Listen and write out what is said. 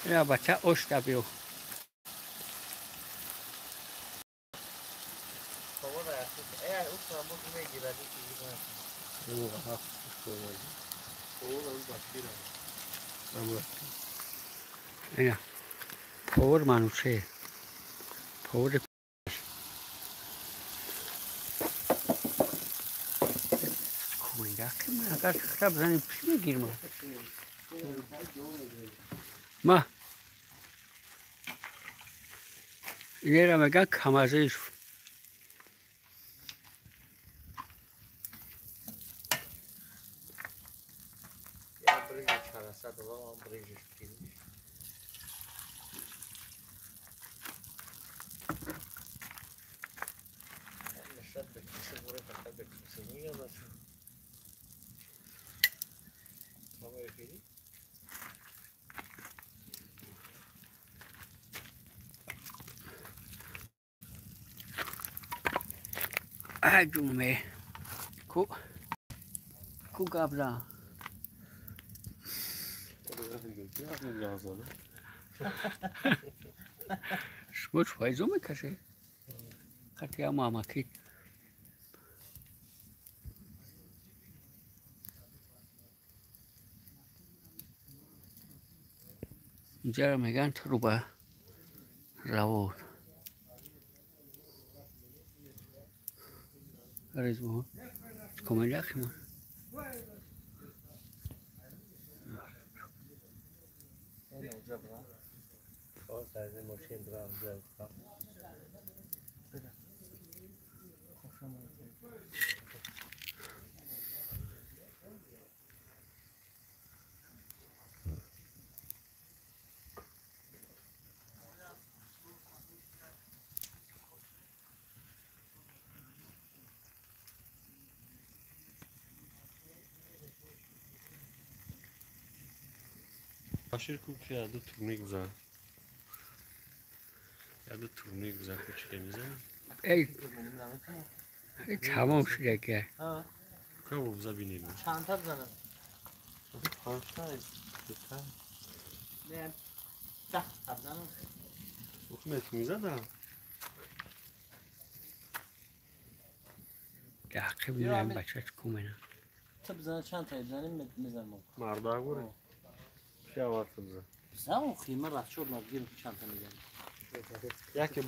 Ина бача ош табио. Ина повар мануче. Повар агар хра бизанем чӣ мегирма? Ма инера меган камазиш. Аҷуме ку ку габра. Шумо чӣ мекашед? Қатия мамаки. Инҷаро меган труба завод. Резво. Командахма. Башир ку ки яду турник бизан. Яду турник бизан кучике мизан. Эй, тамом шуда ки. Кабо биза бинем. Чанд та бизанам? 5 та, 2 та. Не. 10 та бизанам. Ухмет мизада. Дақиқ бинем бача чӣ кумена. Та бизанам чанд та бизанем мизанам. Марда гуре. Чӣ аввал бизан? Бизан, хима расчёт надгир чанд та мизанам. Яке